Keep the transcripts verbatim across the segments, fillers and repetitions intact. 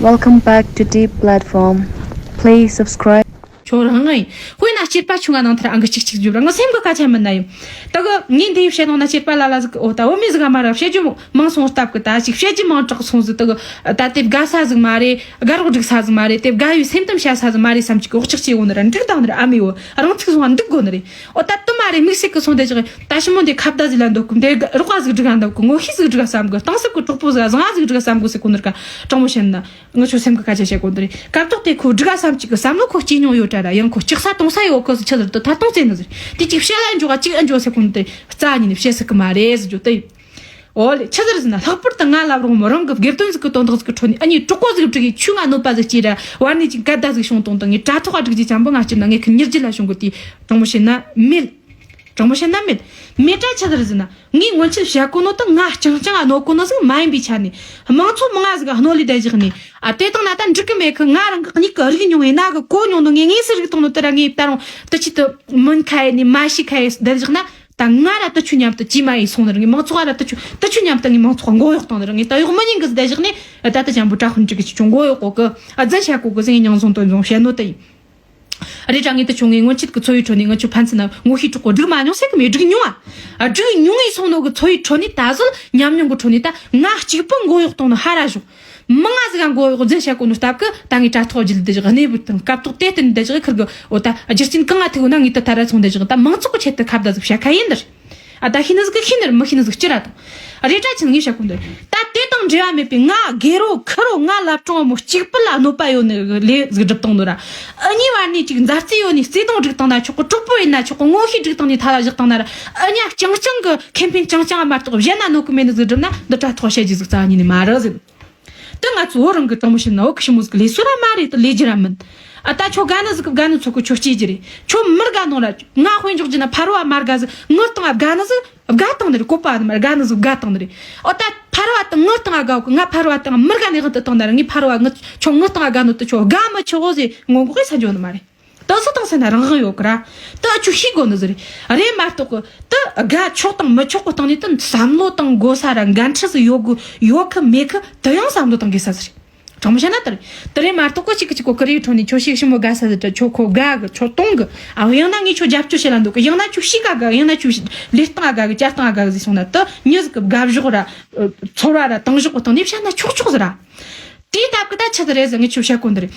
Welcome back to Deep Platform. Please subscribe. ཁྱོད་རང་ངི་དཔེར་ན་སྐྱེས་པ་ཆུང་ང་ནང་ཐར་ཨང་གི་གཅིག་གཅིག་བརྗོད་ར་ང་སེམས་གི་སྐད་ཆ་མིན་ན་ཡིན། ད་གི་ངས་འདི་བཤད་ནང་ན་སྐྱེས་པ་ལ་ལ་ཟིག་འོ་ད་བུད་མེད་ཟིག་ག་མ་ར་བཤད་རྒྱུ་མང་སོང་སྟབས་གི་ད་ཅིག་བཤད་རྒྱུ་མང་དྲགས་སོང་ཟིག་ད་གི་ད་དེ་དགའ་ས་ཟིག་མ་རེད། དགའ་རོགས་སྒྲིག་ས་ཟིག་མ་རེད། དེ་དགའ་བའི་སེམས་གཏམ་བཤད་ས་ཟིག་མ་རེད་བསམ་གཅིག་གི་འོག་ཅག་ཅིག་འོ་ནི་ར་འགྲིག་དང་ནི་ར་ཨ་མའི་འོ་རང་ཚུགས་སོང་བ་འདུག་དགོ་ནི་རེད། འོ་ད་དུ་མ་རེད་དམིགས་བསལ་གི་སོང་དེ་ཅིག་ད་ཞི་མོ་འདི་ཁ་བརྡ་ཟིག་ལ་འདོད་གི་འདི་རོགས་པ་ཟིག་སྒྲིག་ག་འདོད་གི་ངོ་ཤེས་ཟིག་སྒྲིག་ག་བསམ་གི་གཏིང་ཟབ་གི་གྲོགས་པོ་ཟིག་བཟང་ཟིག་སྒྲིག་ག་བསམ་གི་ཟེར་གོ་ནི་ར་ཀ་དྲང་མོ་བཤད་ན། ངི་ཆོ་སེམས་ཀྱི་སྐད་ཆ་བཤད་གོ་འདི་རེད། སྐབས་ཐོག་དེ་ཁོ་སྒྲིག་ག་བསམ་གཅིག་གི་བསམ་བློ་ཁོ་སྐྱེས་མྱོང་ཡོད་དྲ་ར་ཡང་ཁོ་ལྕགས་ས་གཏོང་ས་ཡོད་ཁོ་སི་ཆི་ཟེར་དུ་ད་གཏོང་ཙེ་ནི་ཟེར་དེ་གཅིག་བཤད་ལ་འཇོག་ག་གཅིག་ཨ་འཇོག་ཟེར་གོ་འདི་རྩ་ཉིད་ནས་བཤད་སྲིད་གི་མ་རེད་ཟེར་རྒྱུ་དེ། འོ་ལེ་ཆི་ཟེར་ཟེར་ན་ལྷག་པར་དུ་ང་ལབ་རུང་མོ་རང་གི་སྒེར་དོན་ཟིག་གི་དོན་དག་ཟིག་གི་ཁྲོད་ནས་ཨ་ནི་གྲོགས་པོ་ཟིག་བསྒྲིག་གི་ཆུ་ང་གནོད་པ་ཟིག་སྐྱེས་ར་བར་ནས་ཅིག་འགལ་ཟླ་ཟིག་བྱུང་དང་དང་ངས་དྲ་ཐོག་ག་བསྒྲིག་རྒྱུ་ཅན་པོ་ང་སྐྱིད་ན་ངས་ཁི་མྱི་རྒྱུད་ལ་བྱུང་གི་དེ་དྲང་མོ་བཤད་ན་མེད། དྲང་མོ་བཤད་ན་མེད། མེད་དྲ་ཆི་ཟེར་ཟེར་ན། ངས་སྔོན་ཆད་བཤད་གོ་ནོ་དེ་ང་རྐྱང་རྐྱང་ང་གནོད་གོ་ནོ་ཟིག་མ་ཡིན་པའི་ཆ་ནས། དམངས་ཚོགས་མང་ང་ཟིག་ག་གནོད་ལས་བསྡད་བཞག་ནས། ཨ་དེ་དང་ན་ད་འགྲིག་གི་མེད་གི་ང་རང་གི་མྱིག་གི་རིག་མྱོང་ཡིན་ན་གི་གོ་མྱོང་ནོ་ངས་དངོས་སུ་རིག་བཏང་ནོ་དེ་ར་ངས་ད་རུང་དུ་ཆི་དུ་མིན་ཁ་ཡེ་ནས་མ་ཤི་ཁ་ཡེ་བསྡད་བཞག་ན། ད་ང་ར་དུ་ཆུ་མཉམ་དུ་ཅི་མ་ཡིན་སོང་ནི་ར་ངས་མང་ཚོགས་ར་དུ་ཆུ་དུ་ཆུ་མཉམ་དུ་ངས་མང་ཚོགས་མགོ་གཡོག་བཏང་ནི་ར་ངས་ད་གཡོག་མི་ཉན་གི་བསྡད་བཞག་ནས། ད་དུ་ཅན་པོ་དྲ་ཁུན་ཅིག་གི་ཆུ་མགོ་གཡོག་གོ་གི། ཨ་རྫུན་བཤད་གོ་གི་ཟེར་ངས་མྱོང་ཚོང་དོན་བཟུང་བཤད་ནོ་དེ་ཡིན། རེད་དྲ་ངས་དུ་ཆུང་ངས་སྔོན་ཆད་ཀྱི་འཚོ་བའི་ཁྲོད་ནས་ང་ཆུ་ཕན་ཚུན་ན་ངོ་ཤེས་གྲོགས་པོ་སྒྲིག་མ་མྱོང་ཟེར་གི་མེད་སྒྲིག་མྱོང་ཨ། སྒྲིག་མྱོང་ངས་སོང་ནོ་གི་འཚོ་བའི་ཁྲོད་ནས་ད་གཟོད་ཉམས་མྱོང་གི་ཁྲོད་ནས་ད་ང་གཅིག་པུ་མགོ་གཡོག་གཏོང་ནོ་ཧ་ར་ཞོག་མི་ང་ཟིག་ག་མགོ་གཡོག་རྫུན་བཤད་གོ་ནོ་སྟབས་ཀི་ད་ངས་དྲ་ཐོག་བརྒྱུད་དེ་བཞག་གནས་བུ་དང་སྐབས་ཐོག་དེ་བསྟུན་དེ་བཞག་ཁིར་གི་འོ་ད་རྒྱུ་རྐྱེན་གང་ང་ཐུག་ན་ངས་ད་ད་ར་ཚོང་དེ་བཞག་ད་མང་ཚོགས་ཀྱི་ཆེད་དུ་ཁ་བརྡ་ཟིག་བཤད་ཁ་ཡིན་འདིར། ཨ་ད་ཤེས་ནི་ཟིག་གི་ཤེས་ནི་རེད་མི་ཤེས་ནི་ཟིག་སྤྱིར་ར་དང་། རེད་དྲ་ཆེ་ངས་བཤད་གོ་འདི། ད་དེ་དང་འབྲེལ་བ་མེད་པའི་ང་སྒེར་རོ་ཁུ་རོ་ང་ལབ་གྲོང་མོ་གཅིག་པུ་ལ་གནོད་པ་ཡོད་ནི་ལས་ཟིག་སྒྲུབ་བཏང་ནོ་ར། ཨ་གཉིས་བར་ནས་ཅིག་མཛའ་བརྩེ་ཡོད་ནི་བརྩེ་དུང་སྒྲིག་བཏང་ན་ཆོག་གི་གྲོགས་པོ་ཡིན་ན་ཆོག་གི་ངོ་ཤེས་སྒྲིག་བཏང་ནས་ཐ་ལ་བཞག་བཏང་ན་ར། ཨ་གཉིས་རྐྱང་རྐྱང་གི་ཁེ་ཕན་རྐྱང་རྐྱང་མ་གཏོགས་གཞན་ན་གནོད་གི་མེད་ནི་ཟིག་སྒྲུབ་ན་འདི་དྲ་ཐོག་བཤད་རྒྱུ་ཟིག་རྩ་བ་ཉིད་ནས་མ་རེད་ཟེར། ད་ང་ཚོ་བོད་རང་གི་དྲང་མོ་བཤད་ན་བོད་གི་ཞི་མོ་ཟིག་གི་ལས་སུ་ར་མ་རེད་དུ་ལས་རྒྱུ་ར་མིན། ཨ་ད་ཁྱོད་དགའ་ནི་ཟིག་གི་དགའ་ནི་ཚོགས་གི་ཁྱོད་སྐྱེས་རྒྱུ་རེད། ཁྱོད་མི་དགའ་ནོ་ར་ང་དཔེ་འཇོག་རྒྱུ་ན་ཕ་རོ་བ་མ་དགའ་ཟིག་ངི་སྟེང་ང་དགའ་ནི་ཟིག་དགའ་བཏང་ནི་རེད། བཀོད་པ་ནི་མ་རེད། དགའ་ནི་ཟིག་དགའ་བཏང་ནི་རེད། ཨོ་ད་ཕ་རོ་བ་དང་ངི་སྟེང་ང་དགའ་གི་ང་ཕ་རོ་བ་དང་མི་དགའ་ནི་དབང་དུ་བཏང་ན་ར་ངས་ཕ་རོ་བ་ངི་ཁྱོད་ངི་སྟེང་ང་དགའ་ནོ་དུ་ཁྱོད་དགའ་མི་ཆོག་གོ་ཟེ་ངོ་འགོག་གི་ས་འཇོག་ནི་མ་རེད། དེ་སུ་དང་སེ་ན་རང་དབང་ཡོད་གི་ར། དེ་ཨ་ཆུ་ཤེས་དགོ་ནི་ཟིག་རེད། རེད་མ་གཏོགས་གི་དེ་དགའ་ཆོག་དང་མི་ཆོག་གི་སྟེང་ནས་དེ་བསམ་བློ་དང་གོ་ས་ར་འགན་འཁྲི་ཟིག་ཡོད་གི་ཡོད་གི་མེད་གི་དེ་ཡང་བསམ་བློ་དང་གེ་ས་ཟིག་རེད། དྲང་མོ་བཤད་ན་དེ་རེད། དེ་རེད་མ་གཏོགས་གི་གཅིག་གི་གཅིག་གོ་ཀི་རེ་ཁྲོད་ནས་ཁྱོད་ཤེས་ཞི་མོ་དགའ་ས་ཟིག་དྲ་ཁྱོད་ཁོ་དགའ་གི་ཁྱོད་གཏོང་གི་ཨ་ཡང་ན་ངས་ཁྱོད་རྒྱབ་སྐྱོར་བྱེད་ལ་འདུག་གི་ཡང་ན་ཁྱོད་ཤེས་ག་གི་ཡང་ན་ཁྱོད་ལས་སྟངས་ག་གི་བསྐྱར་སྟངས་ག་གི་ཟིག་སོང་ན་དེ་མྱི་ཟིག་གི་དགའ་ཕྱོགས་ར་ཚོར་བ་ར་དང་ཕྱོགས་གི་སྟེང་ནས་བཤད་ན་ཆོག་ཆོག་ཟིག་ར། དེའི་སྟབས་གི་ད་ཆི་ཟིག་རེད་ཟེར་ངས་ཁྱོད་བཤད་གོ་འདི་རེད།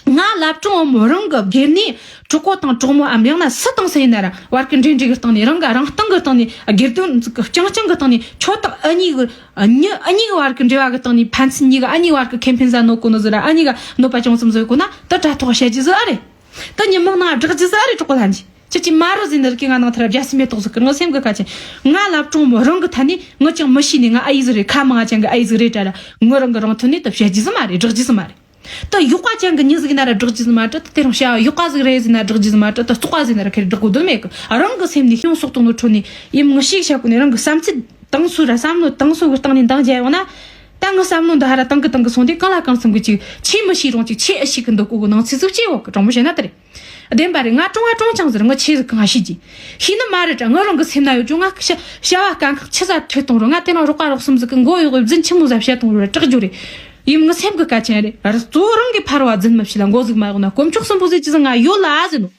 ང་ལབ་གྲོང་བུ་མོ་རང་གི་སྒེར་ནས་གྲོགས་པོ་དང་གྲོགས་མོ་འམ་ཡང་ན་སུ་དང་སུ་ཡིན་ན་ར་བར་གྱི་འབྲེལ་འདྲིས་ཀྱི་སྟེང་ནས་རང་གི་རང་སྟེང་གི་སྟེང་ནས་སྒེར་དོན་ཟིག་གི་རྐྱང་རྐྱང་གི་སྟེང་ནས་ཁྱོད་དང་ཨ་གཉིས་གི་མྱི་ཨ་གཉིས་གི་བར་གྱི་འབྲེལ་བ་གི་སྟེང་ནས་ཕན་ཚུན་གཉིས་གི་ཨ་གཉིས་བར་གྱི་ཁེ་ཕན་ཟ་ནོ་གོ་ནོ་ཟིག་ར་ཨ་གཉིས་ག་གནོད་པ་ཅུང་ཙམ་བཟོ་གོ་ན་དེ་དྲ་ཐོག་བཤད་རྒྱུ་ཟིག་ཨ་རེད། དེ་མྱི་མང་ནང་བསྒྲགས་རྒྱུ་ཟིག་ཨ་རེད། གྲོགས་པོ་ལྷན་རྒྱས་ཁྱེད་ཀྱིས་མ་རོ་ཟིན་ནི་རིགས་ང་ནང་ཐར་རྒྱ་སེ་མེ་ཏོག་ཟིག་གི་ངོ་སེམས་གི་ཁ་ཆེ། ང་ལབ་གྲོང་མོ་རང་གི་ཐད་ནས་ངི་ཅང་མི་ཤེས་ནས་ང་ཨ་ཡིག་ཟིག་རེད། ཁ་མང་ང་ཅན་གི་ཨ་ཡིག་ཟིག་རེད་དྲ་ར་ངི་རང་གི་རང་ཐོན་ནས་དེ་བཤད་རྒྱུ་ཟིག་མ་རེད། བསྒྲགས་རྒྱུ་ཟིག་མ་རེད། ད་ཡག་པ་ཅན་གི་མྱི་ཟིག་ཡིན་ན་ར་བསྒྲགས་རྒྱུ་ཟིག་མ་རེད། ད་དེ་རིང་བྱ་བ་ཡག་པ་ཟིག་རེད་ཟེར་ན་བསྒྲགས་རྒྱུ་ཟིག་མ་རེད། ད་བཙོག་པ་ཟིག་ཡིན་ན་ར་ཁེར་བསྒྲགས་དགོས་དོན་མེད་གི་རང་གི་སེམས་ནས་ཤིང་སོག་དང་ནོ་ཁྲོད་ནས་ཡིན་ངི་ཤིག་བྱ་གོ་ནས་རང་གི་བསམ་ཚུལ་དང་སུ་ར་བསམ་བློ་དང་སུ་གི་སྟེང་ནས་འདང་རྒྱག་ཡོང་ན། ད་ངི་བསམ་བློ་འདི་ཧ་ར་དང་གི་དང་གི་སོང་དེ་གང་ལ་གང་འཚམ་གི་ཅིག་ཆེ་མི་ཤེས་རུང་ཅིག་ཆེ་ཨ་ཤེས་གི་འདུག་གོ་གི་ནང་ཚིག་ཟིག་སྐྱེ་འོག་གི་དྲང་མོ་བཤད་ན་དེ་རེད། བདེན་པ་རེད། ང་ཀྲུང་ཨ་ཀྲུང་ཅང་ཟེར་ངི་ཆེ་ཟིག་གང་ཤེས་ཀྱི་ཤེས་ནི་མ་རེད་དྲ་ངི་རང་གི་སེམས་ན་ཡོད་ཅུང་ང་བྱ་བྱ་བ་དཀའ་ཁག་ཆི་ཟ་ཐོས་གཏོང་རུང་ང་དེ་རིང་རོགས་པ་རོགས་གསུམ་ཟིག་གི་མགོ་གཡོག་གི་རྫུན་ཆི་མོ་ཟ་བཤད་གཏོང་རུང་ར་སྐྲག་རྒྱུ་རེད། ཡིན་ངི་སེམས་གི་སྐད་ཆ་རེད། ར་གཙོ་བོ་རང་གི་ཕ་རོལ་བ་རྫུན་མི་བྱེད་ལ་མགོ་ཟིག་མ་གཡོག་ན་དཀོན་མཆོག་གསུམ་པོ་ཟེར་ཅི་ཟིག་ང་ཡོད་ལ་ཨ་ཟེར་ནོ།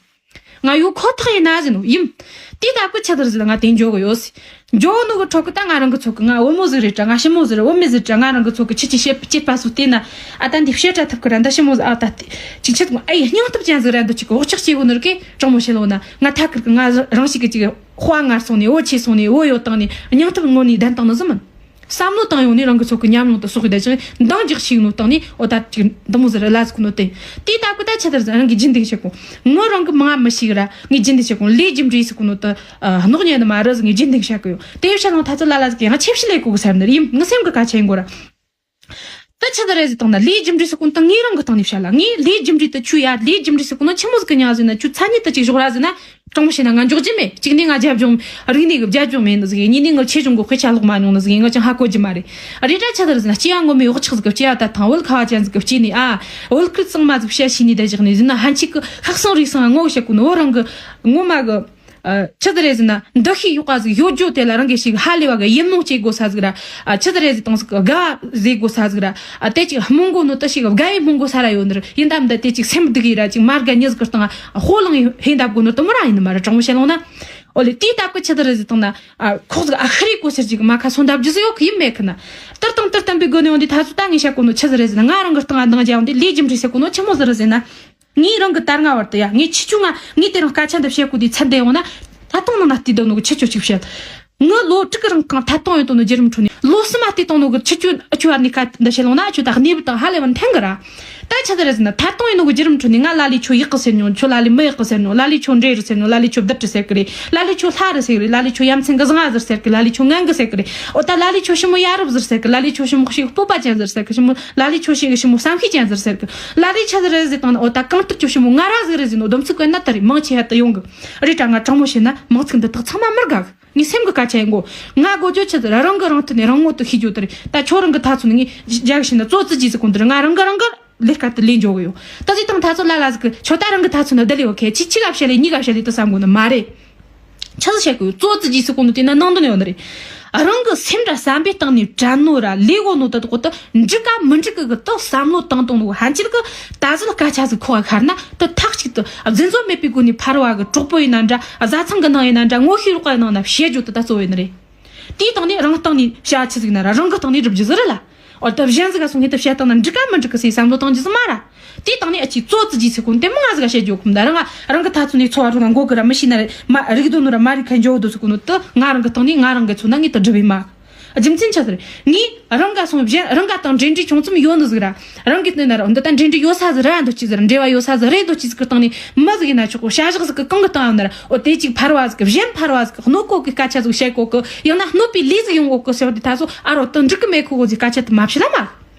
ང་ཡོད་ཁོ་ཐག་ཡིན་ན་ཟེར་ནོ་ཡིན། དེའི་སྟབས་ཀྱི་ཆི་ཟིག་རེད་ཟེར་ན་ང་དེ་འཇོག་གི་ཡོད་ཟེར། འཇོག་ནོ་གི་ཁྲོད་ཀྱི་ད་ང་རང་གི་ཚོད་ཀྱི་ང་བུ་མོ་ཟིག་རེད་དྲ་ང་ཞི་མོ་ཟིག་རེད། བུད་མེད་ཟིག་དྲ་ང་རང་གི་ཚོད་ཀྱི་ཁྱི་ཆི་བཤད་བྱེད་པ་སུ་བལྟས་ན། ཨ་ད་འདི་བཤད་གྲ་ཐུབ་ཀི་ར་འདི་ཞི་མོ་ཟིག་ཨ་ད་དེ་ཅིག་ཆི་ཨ་ཡི་སྙིང་སྟོབས་ཅན་ཟིག་ར་འདི་ཅིག་གི་འོག་ཆགས་སྐྱེ་བོ་ནོར་གི་དྲང་མོ་བཤད་ལོ་ན་ང་ཐ་ཀིར་གི་ང་རང་ཞིག་གི་ཅིག་དཔའ་ངར་སོང་ནས་བུ་ཆེ་སོང་ནས་བུ་ཡོད་བཏང་ནས་སྙིང་སྟོབས་ངོ་ནས་ལྡན་བཏང་ནི་ཟིག་མིན། བསམ་བློ་བཏང་ཡོང་ནས་རང་གི་ཚོད་ཀྱི་ཉམས་མྱོང་དུ་གསོག་གི་བསྡད་ཅིང་འདང་རྒྱག་ཤེས་ནོ་བཏང་ནས་འོ་ད་ཅིག་འདི་མོ་ཟིག་ར་ལ་ཟིག་ནོ་དེ། དེའི་སྟབས་ཀྱི་ད་ཆི་ཟེར་ཟེར་རང་གི་རྒྱུན་ལྡན་བཤད་གོ། ངོ་རང་གི་མང་མི་ཤེས་ར་ངས་རྒྱུན་ལྡན་བཤད་གོ་ལས་རྒྱུ་འབྲས་ཟིག་གོ་ནོ་དུ་ཨ་ནོག་ཉན་ནི་མ་རེད་ཟིག་ངས་རྒྱུན་ལྡན་བཤད་གི་ཡོད། དེ་བཤད་ལོང་ཐ་ཚོད་ལ་ལ་ཟིག་གི་ང་ཆེ་བཤད་ལས་གོ་གི་ས་ནི་རེད། ཡིན་ངི་སེམས་གི་ཁ་ཆེ་ཡིན་གོ་ར། ད་ཆི་ཟིག་རེད་ཟེར་བཏང་ན་ལས་རྒྱུ་འབྲས་ཟེར་གོ་ནོ་ད་ངས་རང་གི་སྟེང་ནས་བཤད་ལ་ངས་ལས་རྒྱུ་འབྲས་དུ་ཆུ་ཡ་ལས་རྒྱུ་འབྲས་ཟེར་གོ་ནོ་ཆི་མོ་ཟིག་གི་ཉག་ཟེར་ན་ཆུ་ཚ་ཉིད་དུ་ཅིག་ཞོག་ར་ཟེར་ན། དྲང་མོ་བཤད་ན་ང་འཇོག་རྒྱུ་མེད། གཅིག་ནས་ང་རྒྱབ་ལྗོངས་རིག་གནས་ཀྱི་རྒྱབ་ལྗོངས་མེད་ནི་ཟིག་ཡིན། གཉིས་ནས་ངའི་ཆེ་ཆུང་གི་དཔེ་ཆ་ཀློག་མ་མྱོང་ནི་ཟིག་ཡིན། ང་ཅང་ཧ་གོ་རྒྱུ་མ་རེད། རེད་དྲ་ཆི་ཟིག་རེད་ཟེར་ན་སྐྱེ་བ་ངོ་མའི་འོག་ཆགས་ཟིག་གི་སྐྱེ་བ་ད་ཐང་བོད་ཁ་བ་ཅན་ཟིག་གི་སྐྱེས་ནས་ཨ་བོད་ཁུལ་གཙང་མ་ཟིག་བཤད་ཤེས་ནས་བསྡད་བཞག་ནས་ཟེར་ན་ཧན་ཆིག་གི་ཁག་སང་རིག་སང་ངོ་བཤད་གོ་ནི་བོད་རང་གི་ངོ་མ་གི་ཨ། ཆི་ཟིག་རེད་ཟེར་ན། འདུ་ཤེས་གཡོ་བ་ཟིག་ཡོད་རྒྱུ་དེ་ལ་རང་གིས་ཞིག་ཧ་ལས་པ་གི་ཡིད་སྨོན་སྐྱེ་དགོས་ས་ཟིག་ར། ཨ། ཆི་ཟིག་རེད་ཟེར་དང་ཟིག་དགའ་བ་ཟེར་དགོས་ས་ཟིག་ར། ཨ། དེ་ཅིག་སྨོན་གོ་ནོ་དེ་ཞིག་དགའ་བའི་སྨོན་གོ་ས་ར་ཡོད་ནི་རེད། ཡིན་དམ་ད་དེ་ཅིག་སེམས་སྡུག་གི་ར་ཅིག་མ་དགའ་ཉི་ཟིག་གི་སྟེང་ཨ་ཧོ་ལང་ཧེ་འདབ་གོ་ནོ་དུ་མོ་ར་ཡིན་ནི་མ་ར། དྲང་མོ་བཤད་ལོང་ན། ཨོ་ལེ། དེའི་སྟབས་ཀྱིས་ཆི་ཟིག་རེད་ཟེར་དང་ན། ཨ། ཁོག་ཟིག་ཨ་ཧི་རི་གོ་ཟེར་ཅིག་མ་ཁ་སོང་འདབ་རྒྱུ་ཟིག་ཡོད་གི་ཡིན་མེད་གི་ན། དེར་དང་དེར་བསྟན་པའི་སྒོ་ནས་ཡོང་དུས་ད་ཚོད་ད་ངས་བཤད་གོ་ནོ་ཆི་ཟིག་རེད་ཟེར་ན། ང་རང་གི་སྟེང་ང་འདང་རྒྱག་ཡོང་དུས་ལས་རྒྱུ་འབྲས་ཟེར་གོ་ནོ་ཆི་མོ་ཟིག་རེད་ཟེར་ན། ངས་རང་གི་ད་སྔ་བར་དུ་ཡ། ངས་ཁྱེད་ཆོ་ང་ངས་དེ་རིང་སྐད་ཆ་འདི་བཤད་གོ་དུས་ཚད་འདི་ཡོང་ན། ད་དུང་ནང་ན་བལྟས་དོ་ནོ་གི་ཁྱེད་ཆོ་ཅིག་བཤད། ངི་ལོ་དྲུག་གི་རིང་གང་ཐད་གཏོང་ཡོད་དོ་ནོ་བརྒྱུད་རིམ་ཁྲོད་ནས། ལོ་གསུམ་མ་བལྟས་དོ་ནོ་གི་ཁྱེད་ཆོ་ཨ་ཆོ་བར་ནས་སྐད་འདི་བཤད་ལོང་ན། ཨ་ཆོ་ད་གནས་བབ་དང་ཧ་ལས་པ་འཐེན་གི་ར། ད་ཆི་ཟིག་རེད་ཟེར་ན། ཐད་གཏོང་ཡོད་ནོ་གི་བརྒྱུད་རིམ་ཁྲོད་ནས་ང་ལ་ལས་ཁྱོ་ཡག་གི་ཟེར་མྱོང་། ཁྱོ་ལ་ལས་མི་ཡག་གི་ཟེར་མྱོང་། ལ་ལས་ཁྱོ་འདྲེ་རེད་ཟེར་མྱོང་། ལ་ལས་ཁྱོ་བདུད་རེད་ཟེར་གི་རེད། ལ་ལས་ཁྱོ་ཡ་མཚན་གི་བཟང་ང་ཟེར་ཟེར་གི། ལ་ལས་ཁྱོ་ངན་གི་ཟེར་གི་རེད། ཨོ་ད་ལ་ལས་ཁྱོ་ཞི་མོ་ཡ་རབས་ཟེར་ཟེར་གི། ལ་ལས་ཁྱོ་ཞི་མོ་ཞིག་སྤོབས་པ་ཅན་ཟེར་ཟེར་གི། ཞི་མོ་ལ་ལས་ཁྱོ་ཞིག་ཞི་མོ་བསམ་ཤེས་ཅན་ཟེར་ཟེར་གི། ལ་ལས་ཆི་ཟིག་རེད་ཟེར་དང་ན། ཨོ་ད་གང་ལྟར་ཁྱོ་ཞི་མོ་ང་ར་ཟིག་རེད་ཟེར་ནོ་སྡོམ་ཚིག་གི་ན་ད་རེད། མང་ཆེ་ཧ་ད་ཡོང་གི་རེད། ད་ང་དྲང་མོ་བཤད་ན་མང་ཚིག་འདི་དག་ཚང་མ་མི་དགའ་གི། ངའི་སེམས་ཀྱི་སྐད་ཆ་ཡིན་གོ། ང་གོ་ཆོད་ཆེད་རང་གི་རང་མཐུན་ནས་རང་ངོ་དུ་ཤེས་རྒྱུ་དེ་རེད། ད་ཁྱོད་རང་གི་ཐ་ཚོ་ནས་ངས་རྒྱག་བྱས་ན་གཙོ་བོ་ཙི་ཇི་ཟིག་གོ་འདི་རེད། ང་རང་གི་རང་གི་ལས་ཀ་དེ་ལས་འཇོག་གི་ཡོད། ད་ཟིག་དང་ཐ་ཚོ་ལ་ལ་ཟིག་གི་ཁྱོད་ད་རང་གི་ཐ་ཚོ་ན་བསྡད་ལས་ཡོད་ཁེ་ཆི་ཆི་ག་བཤད་ལས་གཉིས་ག་བཤད་ལས་དུ་བསམ་གོ་ནི་མ་རེད། ཆི་ཟིག་བཤད་གོ་གཙོ་བོ་ཙི་ཇི་ཟིག་གོ་ནི་དེ་ན་ནང་དོན་ཡོད་ནི་རེད། རང་གི་སེམས་ར་བསམ་པའི་སྟེང་ནས་དྲན་ནོ་ར་ལས་གོ་ནོ་ད་དོ་གོ་ད། འགྲིག་ག་མི་འགྲིག་གི་གི་དག་བསམ་བློ་བཏང་བཏང་ནོ་ཧན་ཆེར་གི། ད་གཟོད་སྐད་ཆ་ཟིག་ཁོ་ག་ཤར་ན་དེ་ཐག་གཅིག་ཏུ་རྫུན་བཟོ་མེད་པའི་སྒོ་ནས་ཕར་བ་གི་གྲོགས་པོ་ཡིན་ན་འདྲ། བཟའ་ཚང་གི་ནང་ཡིན་ན་འདྲ། ངོ་ཤེས་རོགས་པ་ཡིན་ནང་ན་བཤད་རྒྱུ་དེ་ད་གཙོ་བོ་ཡིན་ནི་རེད། དེའི་སྟེང་ནས་རང་སྟེང་ནས་བྱ་ཆི་ཟིག་ན་ར་རང་གི་སྟེང་ནས་སྒྲུབ་རྒྱུ་ཟིག་རེད་ལ། འོ་ད་གཞན་ཟིག་ག་སོང་ངས་དེ་བཤད་བཏང་ན་འགྲིག་ག་མི་འགྲིག་གི་སའི་བསམ་བློ་བཏང་རྒྱུ་ཟིག་མ་ར། དེའི་སྟེང་ནས་ཨ་ཅིག་གཙོ་བོ་ཙི་ཇི་ཟེར་གོ་ནོ་དེ་མོ་ང་ཟིག་ག་བཤད་རྒྱུ་གོ་མ་ད། རང་ང་རང་གི་ཐ་ཚོ་ནས་འཚོ་བ་རོལ་ན་མགོ་གི་ར་མི་ཤེས་ན་རེད། མ་རིག་དོ་ནོ་ར་མ་རིག་ཁ་འཇོག་དོ་ཟེར་གོ་ནོ་དེ་ང་རང་གི་སྟེང་ནས་ང་རང་གི་ཚོ་ན་ངས་དེ་སྒྲུབ་ཡིན་མ། རྒྱུ་མཚན་ཆི་ཟིག་རེད། ངས་རང་ག་སོང་གཞན་རང་ག་དང་འབྲེལ་འདྲིས་ཆུང་ཙམ་ཡོད་ནི་ཟིག་ར། རང་གི་སྟེང་ན་ར་འདི་ལྟ་འབྲེལ་འདྲིས་ཡོད་ས་ཟིག་ར་འདོད་ཀྱི་ཟིག་ར། འབྲེལ་བ་ཡོད་ས་ཟིག་རེད་འདོད་ཀྱི་ཟིག་གི་སྟེང་ནས་མི་ཟིག་ཡིན་ན་ཆོག་གོ། བྱ་གཞག་ཟིག་གི་གང་གི་སྟེང་ཡོད་ན་ར། འོ་དེ་ཅིག་ཕར་བ་ཟིག་གི་གཞན་ཕར་བ་ཟིག་གི་གནོད་གོ་གི་སྐད་ཆ་ཟིག་བཤད་གོ་གི། ཡང་ན་གནོད་པའི་ལས་ཟིག་ཡོང་གོ་གི་ཟེར་བ་དེ་ད་སོ་ཨ་རོ་དེ་འགྲིག་གི་མེད་གོ་གོ་ཟིག་སྐད་ཆ་དེ་མ་བཤད་ན་མ།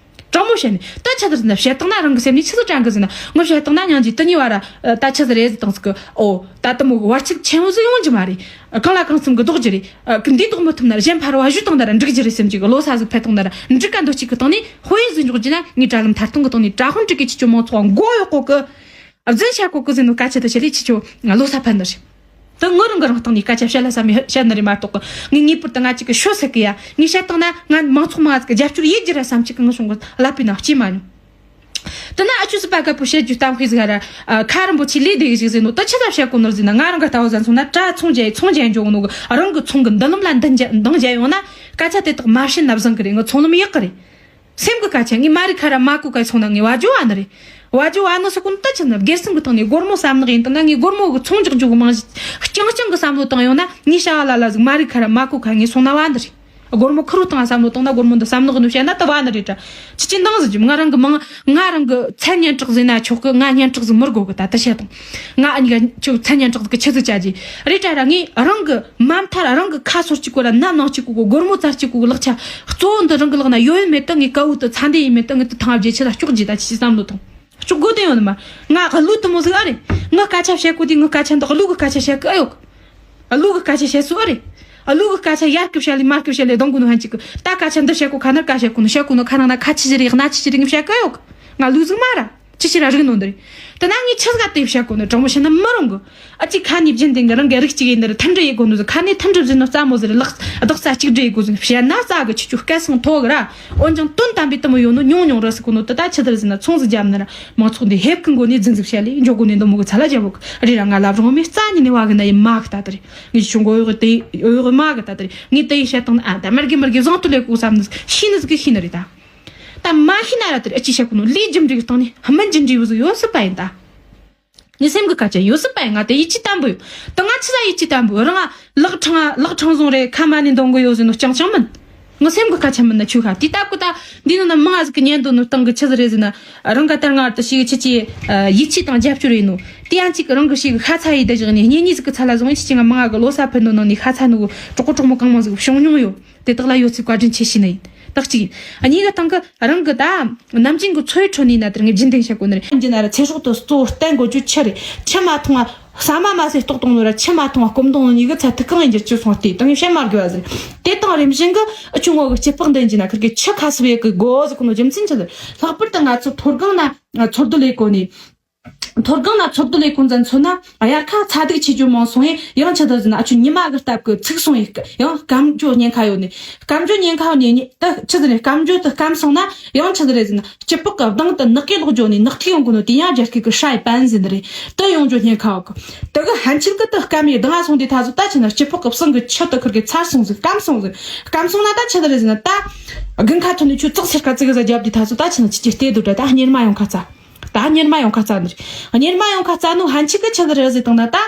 དྲང་མོ་བཤད་ནས་ད་ཆི་ཟིག་ཟེར་ན་བཤད་བཏང་ན་རང་གི་སེམས་ནས་ཆི་ཟིག་དྲན་གི་ཟེར་ན། ངོ་བཤད་བཏང་ན་སྙིང་རྗེ་དེ་གཉིས་བར་ར་ད་ཆི་ཟིག་རེད་ཟེར་བཏང་ཟིག་གི། ཨོ་ད་དེ་མོ་བར་ཆད་ཆེན་པོ་ཟིག་ཡོང་རྒྱུ་མ་རེད། གང་ལ་གང་འཚམ་གི་ལྡོག་རྒྱུ་རེད། ཨ། གི་འདི་ལྡོག་མི་ཐུབ་ན་གཞན་ཕར་བ་བཞུད་བཏང་ན་ར་འགྲིག་རྒྱུ་རེད་སེམས་ཀྱི་གི། ལོ་གསར་ཟིག་ཕེབས་བཏང་ན་ར་འགྲིག་ག་འདོད་ཅིག་གི་སྟེང་ནས་ཧོ་ཡིན་ཟིག་འཇོག་རྒྱུ་ན། ངས་དྲ་ལམ་ཐར་ཐུང་གི་སྟེང་ནས་དྲ་དཔོན་དྲུག་གི་ཁྱེད་ཆོ་མང་ཚོགས་མགོ་གཡོག་གོ་གི། རྫུན་བཤད་གོ་གི་ཟེར་ནོ་སྐད་ཆ་དེ་བཤད་ལས་ཁྱེད་ཆོ་ང་ལོ་གསར་ཕན་ནི་རེད། དེ་ངོ་རང་གི་རང་སྟེང་ནས་སྐད་ཆ་བཤད་ལ་བསམ་ནས་བཤད་ནི་རེད་མ་གཏོགས་གི། ངས་ངེས་པར་དུ་ང་ཅིག་གི་ཤོད་ཟེར་གི་ཡ། ངས་བཤད་བཏང་ན་ང་མང་ཚོགས་མང་ང་ཟིག་གི་རྒྱབ་སྐྱོར་ཡེད་རྒྱུ་ར་བསམ་ཅིག་གི་ངའི་བྱུང་གི་ལབ་པའི་ནང་སྐྱེས་མ་མྱོང་། དེ་ན་ཨ་ཆོས་སྲིད་པ་དཀར་པོ་བཤད་རྒྱུ་གཏམ་དཔེ་ཟིག་ར། ཨ། ཁ་རིན་པོ་ཆེ་ལས་བདེ་གི་ཞིག་ཟེར་ནོ་ད་ཆི་ད་བཤད་གོ་ནོར་ཟིན་ན། ང་རང་གི་ལྟ་བ་ཟན་སོང་ན་དྲ་ཚོང་རྒྱག་ཡི་ཚོང་རྒྱག་འཇོག་ནོ་གི་རང་གི་ཚོང་གི་མདུན་ལམ་ལ་འདང་རྒྱ་འདང་རྒྱ་ཡོང་ན་སྐད་ཆ་དེ་དག་མ་བཤད་ན་བཟང་གི་རེད། ངའི་ཚོང་ལམ་ཡག་གི་རེད། སེམས་གི་སྐད་ཆ་ངའི་མ་རིག་ཁ་ར་མ་གོ་ག་སོང་ན་ངའི་བ་ཇོ་བ་ནི་རེད། བ་ཇོ་བ་ནི་སོ་ཀུན་ད་ཆི་ན་སྒེར་སེམས་གི་སྟེང་ནས་སྒོར་མོ་བསམ་ནག་ཡིན་དང་ན་ངའི་སྒོར་མོ་གི་ཚོང་རྒྱག་རྒྱུ་གི་མང་རྐྱང་རྐྱང་གི་བསམ་བློ་བཏང་ཡོང་ན་ངའི་བྱ་བ་ལ་ལ་ཟིག་མ་རིག་ཁ་ར་མ་གོ་ག་ངའི་སོང་ན་བ་ནི་རེད། སྒོར་མོ་ཁུར་བོ་བཏང་བསམ་བློ་བཏང་ན་སྒོར་མོ་འདི་བསམ་ནག་ནོ་བཤད་ན་ད་བ་ནི་རེད་དྲ། ཅི་ཅི་འདང་ཟིག་ཅི་ང་རང་གི་མང་ང་རང་གི་མཚན་སྙན་གྲགས་ཟིན་ན་ཆོག་གི། ང་སྙན་གྲགས་ཟིག་མི་དགོ་གི། ད་ད་བཤད་དང་ང་ཨ་ནི་ག་ཆོ་མཚན་སྙན་གྲགས་ཟིག་གི་ཆི་ཟིག་བྱ་རྒྱུ་རེད་དྲ་ར། ངས་རང་གི་མ་མཐར་རང་གི་ཁ་སོར་གཅིག་གོ་ར་ནམ་ནང་གཅིག་གོ་གོ་སྒོར་མོ་ཙར་གཅིག་གོ་གོ་ལག་ཆ་གཙོ་བོ་འདི་རང་གི་ལག་ན་ཡོད་ཡོད་མེད་དུ་ངས་དཀའ་བོ་དུ་ཚ་འདི་ཡིན་མེད་དུ་ངས་དུ་ཐང་བརྗེ་ཆི་ད་སྐྱོག་རྒྱུ་ད་ཆི་ཆི་བསམ་བློ་ཐོངས། སྐྱོག་དགོས་དོན་ཡོད་ནི་མ། ང་གླུ་དུ་མོ་ཟིག་ཨ་རེད། ངི་སྐད་ཆ་བཤད་གོ་དུས་ངི་སྐད་ཆ་འདི་གླུ་གི་སྐད་ཆ་བཤད་གི་ཨེ་ཡོད་གི། གླུ་གི་སྐད་ཆ་བཤད་སུ་ཨ་རེད། གླུ་གི་སྐད་ཆ་ཡར་གི་བཤད་ལས་མར་གི་བཤད་ལས་གདོང་གོ་ནོ་ཧན་ཅིག་གི། ད་སྐད་ཆ་འདི་བཤད་གོ་ཁ་ནར་ཀ་བཤད་གོ་ནོ་བཤད་གོ་ནོ་ཁ་ནང་ན་ཁ་ཆི་ཆི་རེད་གནའ་ཆི་ཆི་རེད་ངི་བཤད་གི་ཨེ་ཡོད་གི། ང་གླུ་ཟིག་མ་ར། ཅི་ཞིག་ར་རིག་ནོ་འདི་རེད། དེ་ན་ངས་ཆི་ཟིག་དེ་བཤད་གོ་ནོ་དྲང་མོ་བཤད་ན་མི་རུང་གི། ཨ་ཅིག་ཁ་ནས་རྒྱུན་ལྡན་གི་རང་གི་རིགས་གཅིག་ཡིན་ནི་རེད། མཐུན་སྒྲིལ་ཡེད་གོ་ནོ་ཟིག་ཁ་ནས་མཐུན་སྒྲིལ་བཟོས་ནོ་རྩ་མོ་ཟིག་རེད། ལག་རྡོག་རྩ་གཅིག་སྒྲིལ་ཡེད་གོ་ཟིག་བཤད་ན་རྩ་གི་ཁྱེད་ཆོ་སྐད་སང་མཐོ་གི་ར། འོན་ཀྱང་དོན་དམ་པའི་དུ་མོ་ཡོད་ནོ་ཉུང་ཉུང་རེད་ཟེར་གོ་ནོ་དེ་ད་ཆི་ཟིག་རེད་ཟེར་ན་ཚོང་ཟིག་རྒྱབ་ནི་ར། མང་ཚོགས་འདི་ཧེབ་གི་མགོ་ནས་རྫུན་ཟིག་བཤད་ལས་འཇོག་གོ་ནས་འདི་མོ་གི་ཚ་ལ་རྒྱབ་གོ་གི་རེད་ར། ང་ལབ་རུང་མི་རྩ་ཉིད་ནས་བ་གི་ན་ཡིན་མ་གི་ད་དེ་རེད། ངས་ཆུ་མགོ་གཡོག་དེ་གཡོག་མ་གི་ད་དེ་རེད། ངས་དེ་ཡི་བཤད་སྟངས་ཨ་ད་མར་གི་མར་གི་བཟང་དུ་ལས་གོ་བསམ་ནི་ཤི་ནི་ཟིག་གི་ཤི་ནི་རེད་ད། ད་མ་ཤི་ན་ར་དེར་ཨ་ཅི་བཤད་གོ་ནོ་ལས་རྒྱུ་འབྲས་ཀྱི་སྟེང་ནས་སྨིན་རྒྱུ་འབྲས་བུ་ཟིག་ཡོད་སྲིད་པ་ཡིན་ད། ངའི་སེམས་ཀྱི་སྐད་ཆ་ཡོད་སྲིད་པ་ཡིན། ང་དེ་ཡིད་ཆེས་བརྟན་པོ་ཡོད། ད་ང་ཆི་ལ་ཡིད་ཆེས་བརྟན་པོ་ཡོད། རང་ང་ལག་ཕྲེང་ལག་ཕྲེང་བཟུང་རེད། ཁ་མ་ནས་འདོན་གི་ཡོད་ཟེར་ནོ་རྐྱང་རྐྱང་མིན། ངའི་སེམས་ཀྱི་སྐད་ཆ་མིན་ན་ཆོས་ཁ་དེ་ལྟ་བུ་ད། འདི་ནང་ན་མང་ང་ཟིག་གི་ཉན་འདོད་ནོ་སྟེང་གི་ཆི་ཟིག་རེད་ཟེར་ན། རང་ག་ལྟར་ང་ད་ཞིག་ཁྱེད་ཀྱི་ཡིད་ཆེས་དང་རྒྱབ་སྐྱོར་ཡིན་ནོ། དེ་ཡང་གཅིག་གི་རང་གི་ཞིག་ཁ་ཚ་ཡི་བསྡད་བཞག་ནས་གཉེན་ཉེ་ཟིག་གི་ཚ་ལ་བཟུང་ཡིན། ཁྱེད་ཀྱི་ང་མང་ང་གི་ལོ་གསར་ཕུད་ནོ་ནང་ནས་ཁ་ཚ་ནོ་གི་གྲོགས་པོ་གྲོགས་མོ་གང་མང་ཟིག་བྱུང་མྱོང་ཡོད། དེ་དག་ལ་ཡོད་ཚད་བཀའ་དྲིན་ཆེ་ཞུ་ནི་ཡིན། དག་གཅིག་ཡིན། གཉིས་ཀ་སྟེང་གི་རང་གི་ད་ནམ་རྒྱུན་གི་འཚོ་བའི་ཁྲོད་ནས་ན་དེར་ངས་རྒྱུན་ལྡན་བཤད་གོ་ནི་རེད། རྒྱུན་ན་ར་ཚེ་སྲོག་ཏུ་གཙོ་བོ་བརྟན་དགོས་རྒྱུ་ཆི་རེད། ཆུ་མ་འཐུང་བ་ཟ་མ་མ་ཟོས་ལྟོགས་བཏང་ནོ་ར་ཆུ་མ་འཐུང་བ་སྐོམ་བཏང་ནོ་གཉིས་ཀི་ཚད་ཐིག་གང་ཡིན་རྒྱུ་ཆུ་སོང་སྟེ་ད་ངས་བཤད་མ་དགོས་པ་ཟེར། དེ་དང་རིམ་བཞིན་གི་ཨ་ཆུ་ངོ་གི་སྐྱི་པགས་འདི་འཇི་ན་ཁིར་གི་ཆུ་ཁ་སི་བས་གི་དགོས་ཟེར་གོ་ནོ་རྒྱུ་མཚན་ཆི་ཟེར། ལྷག་པར་དུ་ང་ཚོ་མཐོ་སྒང་ན་ཚོར་འདུ་ལས་གོ་ནས། མཐོ་སྒང་ན་འཚོ་སྡོད་ལས་ཁུངས་ཙམ་མཚོན་ན་དབྱར་ཁ་ཚ་གདུག་ཆེ་རྒྱུ་མང་སོང་ཡིན། ཡང་ཆི་ཟེར་ཟེར་ན་ཨ་ཆུ་ཉི་མ་གི་སྟབས་ཀྱིས་ཚིག་སོང་ཡིན། ཡང་སྐམ་འགྲོ་ཉེན་ཁ་ཡོད་ནི། སྐམ་འགྲོ་ཉེན་ཁ་ཡོད་ནི་ད་ཆི་ཟེར་ནས་སྐམ་འགྲོ་དུ་སྐམ་སོང་ན་ཡང་ཆི་ཟེར་ཟེར་ན་སྐྱི་པགས་གི་གདང་དུ་ནག་གི་ལོག་འགྲོ་ནི་ནག་ཐིག་ཡོང་གི་ནོ་དེ་ཡང་རྒྱ་སྐད་ཀྱི་ཧྲ་ཡི་པན་ཟེར་ནི་རེད། དུ་ཡོང་འགྲོ་ཉེན་ཁ་ཡོད་གི། དུ་གི་ཧན་ཆིལ་གི་དུ་སྐམ་ཡི་གདང་ང་སོང་དེ་ད་གཟོད་ད་ཆི་ན་སྐྱི་པགས་གི་བསང་གི་ཆུ་དུ་ཁུར་གི་ཚར་སོང་ཟིག་སྐམ་སོང་ཟིག་སྐམ་སོང་ན་ད་ཆི་ཟེར་ཟེར་ན་ད་དགུན་ཁ་ཐོན་ནི་ཆུ་ཙག་སེར་ཁ་ཙིག་གི་ཟ་རྒྱབ་དེ་ད་གཟོད་ད་ཆི་ན་ཆི་ཅི་ལྟེ་དུ་དྲ་ད་གཉེར་མ་ཡོང་ཁ་ཚ། ད་གཉེར་མ་ཡོང་ཁ་ཚ་ནི་རེད། གཉེར་མ་ཡོང་ཁ་ཚ་ནོ་ཧན་ཆིལ་གི་ཆི་ཟེར་ཟེར་དང་ན་ད།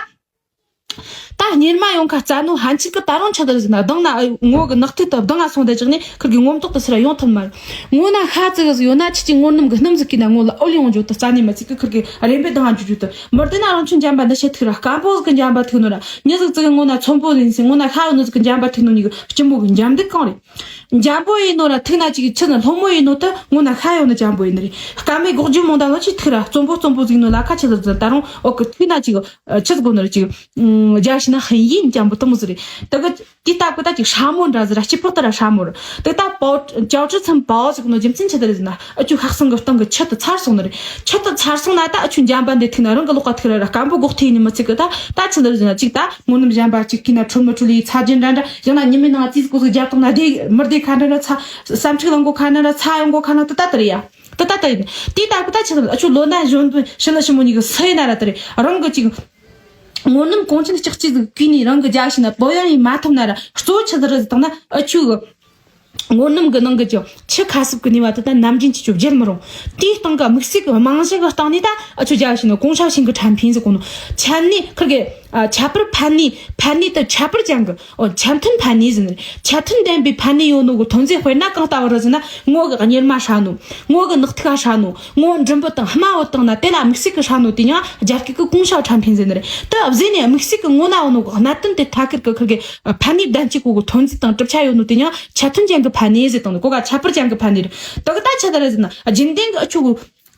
ད་གཉེར་མ་ཡོང་ཁ་ཚ་ནོ་ཧན་ཆིལ་གི་ད་རུང་ཆི་ཟེར་ཟེར་ན་གདང་ན་ངོ་གི་ནག་ཐིག་དུ་གདང་ང་སོང་དེ་ཅག་ནི་ཁུར་གི་ངོ་མ་ཏོག་ཏུ་སེར་ཡོང་ཐུབ་མ་རེད། ངོ་ན་ཤ་ཙིག་གི་ཟིག་ཡོད་ན་ཆི་ཅི་ངོ་སྣུམ་གི་སྣུམ་ཟིག་གི་ན་ངོ་ལ་ཨོ་ལི་ཡོང་རྒྱུ་དུ་རྩ་ནས་མ་ཚིག་གི་ཁུར་གི་རེམ་པའི་གདང་ང་འཇུ་རྒྱུ་དུ་མི་བདེ་ན་རང་ཆུ་འཇམ་པ་འདི་ཤེད་ཐུག་ར་སྐམ་པོ་ཟིག་གི་འཇམ་པ་ཐུག་ནོ་ར་མྱི་ཟིག་ཙིག་གི་ངོ་ན་ཚོན་པོ་ཟིག་ཟིག་ངོ་ན་ཤ་ཡོད་ནོ་ཟིག་གི་འཇམ་པ་ཐུག་ནོ་ནི་གི་སྐྱི་མོ་གི་འཇམ་འདི་གང་རེད། འཇམ་པོ་ཡིན་ནོ་ར་ཐུག་ན་ཅིག་ཆི་ན་ལྷོ་མོ་ཡིན་ནོ་དུ་ངོ་ན་ཤ་ཡོད་ནི་འཇམ་པོ་ཡིན་ནི་རེད། སྐམ་མའི་སྒོག་རྒྱུ་མོ་འདང་ལོ་ཅིག་ཐུག་ར་བཙོན་པོ་བཙོན་པོ་ཟིག་ནོ་ལ་ཁ་ཆི་ཟིག་ཟིག་ད་རུང་འོ་གི་ཐུག་ན་ཅིག་ཆི་ཟིག་གོ་ནི་རེད་ཅིག་རྒྱ་ཤི་ན་ཧན་ཡིན་འཇམ་པོ་དུ་མོ་ཟིག་རེད། དུ་གི་དེ་ལྟ་གི་ད་ཅིག་ཧྲ་མོ་འདྲ་ཟིག་ར་སྐྱི་པགས་དུ་ར་ཧྲ་མོ་རེད། དུ་ད་པའོ་ཅའོ་ཀྲི་ཚན་པའོ་ཟིག་ནོ་རྒྱུ་མཚན་ཆི་དུ་རེད་ཟེར་ན་ཨ་ཆུ་ཤ་བསང་གི་སྟེང་གི་ཆུ་དུ་ཚར་སོང་ནི་རེད། ཆུ་དུ་ཚར་སོང་ན་ད་ཨ་ཆུ་འཇམ་པ་འདི་ཐུག་ན་རང་གི་ལོག་ག་ཐུག་ར་ར་སྐམ་པོ་སྒོག་ཐུག་ཡིན་ནི་མི་ཚིག་གི་ད་ད་ཆི་ཟིག་ཟེར་ན་ཅིག་ད་ངོ་སྣུམ་འཇམ་པ་ཅིག་གི་ན་ཁྲོལ་མི་ཁྲོལ་ཡི་ཚ་རྒྱུ་འདྲ་འདྲ་ཡང་ན་ཉི་མའི་ནང་ཙིག་གོ་ཟིག་རྒྱབ་ཐོག་ན་དེ་མི་བདེ་ཁ་འདྲ་འདྲ་ཚ་བསམ་ཚིག་ལང་གོ་ཁ་འདྲ་འདྲ་ཚ་ཡོང་གོ་ཁ་ན་དུ་ད་དུ་རེད་ཡ། དུ་ད་དུ་ཡིན་དེ་ལྟ་གི་ད་ཆི་ཟིག་ཨ་ཆུ་ལོ་ན་གཞོན་དུ་ཤི་ལ་ཤི་མོ་ཉིད་གི་སུ་ཡིན་ན་ར་དུ་རེད། རང་གི་ཅིག་ངོ་སྣུམ་གོང་ཆེན་ལྕགས་ཀྱི་ཟིག་གུས་ནས་རང་གི་རྒྱ་ཤི་ན་པོ་ཡང་ཡིན་མ་ཐུབ་ན་ར་གཙོ་བོ་ཆི་ཟིག་རེད་ཟེར་བཏང་ན་ཨ་ཆུ་གི་ངོ་སྣུམ་གི་ནང་གི་ཅིག་ཆུ་ཁ་སིབ་གི་ནུས་པ་དེ་ད་ནམ་རྒྱུན་གྱི་ཆུ་བརྒྱལ་མི་རུང་། དེའི་སྟེང་གི་དམིགས་བསལ་གི་རྨང་གཞི་གི་སྟེང་ནས་ད་ཨ་ཆུ་རྒྱ་ཤི་ན་གོང་ཤ་ཤིང་གི་ཁྲམ་ཕིན་ཟེར་གོ་ནོ་ཆན་ནི་ཁིར་གི་ཨ་ཁྱད་པར་ཕན་ནུས་ཕན་ནུས་དེ་ཁྱད་པར་ཅན་གི་ཨོ་ཆ་མཐུན་ཕན་ནུས་ཟེར་ནི་རེད། ཆ་མཐུན་ལྡན་པའི་ཕན་ནུས་ཡོད་ནོ་གི་ཐོན་རྫས་དཔེར་ན་གང་ལྟ་བུ་རེད་ཟེར་ན་ངོ་གི་གཉེར་མ་ཧྲ་ནོ། ངོ་གི་ནག་ཐིག་ཧྲ་ནོ། ངོ་འབྲུམ་བུ་དང་རྨ་བུ་དང་ན་དེ་ལ་དམིགས་བསལ་གི་ཧྲ་ནོ་དེ་ཡང་རྒྱ་སྐད་གི་གོང་ཤ་ཁྲམ་ཕིན་ཟེར་ནི་རེད། དེ་བཟོས་ནས་དམིགས་བསལ་གི་ངོ་ན་ཡོད་ནོ་གི་གནད་དོན་དེ་ཐད་ཀར་གི་ཁིར་གི་ཕན་ནུས་ལྡན་གཅིག་གོ་གི་ཐོན་རྫས་དང་གྲུབ་ཆ་ཡོད་ནོ་དེ་ཡང་ཆ་མཐུན་ཅན་གི་ཕན་ནུས་ཟེར་དང་ནི་གོ་ག་ཁྱད་པར་ཅན་གི་ཕན་ནུས་རེད། དེ་གི་ད་ཆ་ད་རེད་ཟེར་ན་རྒྱུན་ལྡན་གི་ཨ་ཆུ་གི་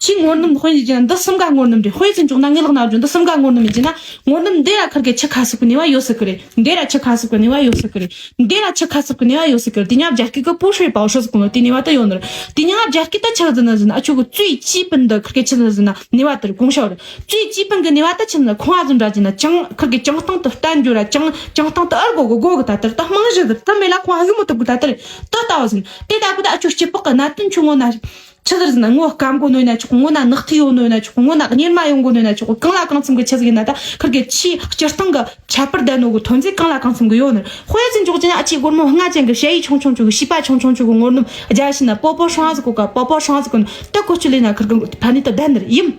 ཆེས་ངོ་སྣུམ་དཔེ་ཡིན་ན་འདི་གསུམ་ཀ་ངོ་སྣུམ་རེད། དཔེ་ཟིན་འཇོག་ན་ངའི་ལག་ན་བརྗོད་འདི་གསུམ་ཀ་ངོ་སྣུམ་ཡིན་ན་ངོ་སྣུམ་འདི་ཡ་ཁིར་གི་ཆུ་ཁ་སིབ་གི་ནུས་པ་ཡོད་སྲིད་གི་རེད། འདི་ར་ཆུ་ཁ་སིབ་གི་ནུས་པ་ཡོད་སྲིད་གི་རེད། འདི་ར་ཆུ་ཁ་སིབ་གི་ནུས་པ་ཡོད་སྲིད་གི་རེད། དེ་ཉག་རྒྱ་སྐད་གི་པུ་ཧྲེ་པའོ་ཧྲི་ཟེར་གོ་ནོ་དེ་ནུས་པ་ད་ཡོད་ནི་རེད། དེ་ཉག་རྒྱ་སྐད་ད་ཆི་ཟེར་ན་ཟེར་ན་ཨ་ཆུ་གི་ཙུའི་ཅི་པིན་འདི་ཁིར་གི་ཆི་ཟེར་ན་ཟེར་ན་ནུས་པ་དེ་རེད། གོང་ཤ་རེད། ཙུའི་ཅི་པིན་གི་ནུས་པ་ད་ཆི་ཟེར་ན་ཁོང་ཨ་ཟུམ་འདྲ་ཟེར་ན་ཅང་ཁིར་གི་ཅང་སྟེང་དུ་བསྟན་འགྱུར་ར་ཅང་ཅང་སྟེང་དུ་ཨར་གོ་གི་གོ་གི་ད་དེར་ད་རྨང་གཞི་དེར་ད་མེད་ལ་ཁོང་ཨ་གི་མོ་ཐུབ་གི་ད་དེར་ད་ལྟ་བ་ཟེར་ན་དེ་ལྟ་བུ་ད་ཨ་ཆུ་སྐྱི་པགས་གི་གནད་དོན་ཆུ་ངོ་ན། ཆི་ཟེར་ཟེར་ན་ངོ་སྐམ་གོ་ནོ་ཡིན་ན་ཆོག་གི། ངོ་ན་ནག་ཐིག་ཡོད་ནོ་ཡིན་ན་ཆོག་གི། ངོ་ན་གཉེར་མ་ཡོང་གོ་ནོ་ཡིན་ན་ཆོག་གི། གང་ལ་གང་འཚམ་གི་ཆི་ཟིག་ཡིན་ན་ད་ཁིར་གི་ཆེས་སྤྱིར་བཏང་གི་ཁྱད་པར་ལྡན་ནོ་གི་ཐོན་རྫས་གང་ལ་གང་འཚམ་གི་ཡོད་ནི། དཔེ་ཟིན་འཇོག་ཅི་ན་ཨ་ཆེ་སྒོར་མོ་ལྔ་ཅན་གི་ཞ་ཡི་ཆུང་ཆུང་ཆུ་གི་བྱིས་པ་ཆུང་ཆུང་ཆུ་གི་ངོ་སྣུམ་རྒྱ་ཤི་ན་པོ་པོ་ཧྲང་ཟིག་གོ་ག་པོ་པོ་ཧྲང་ཟིག་གོ་ནི་ད་གོ་ཆུ་ལས་ན་ཁིར་གི་ཕན་ནུས་ད་ལྡན་ནི་ཡིན།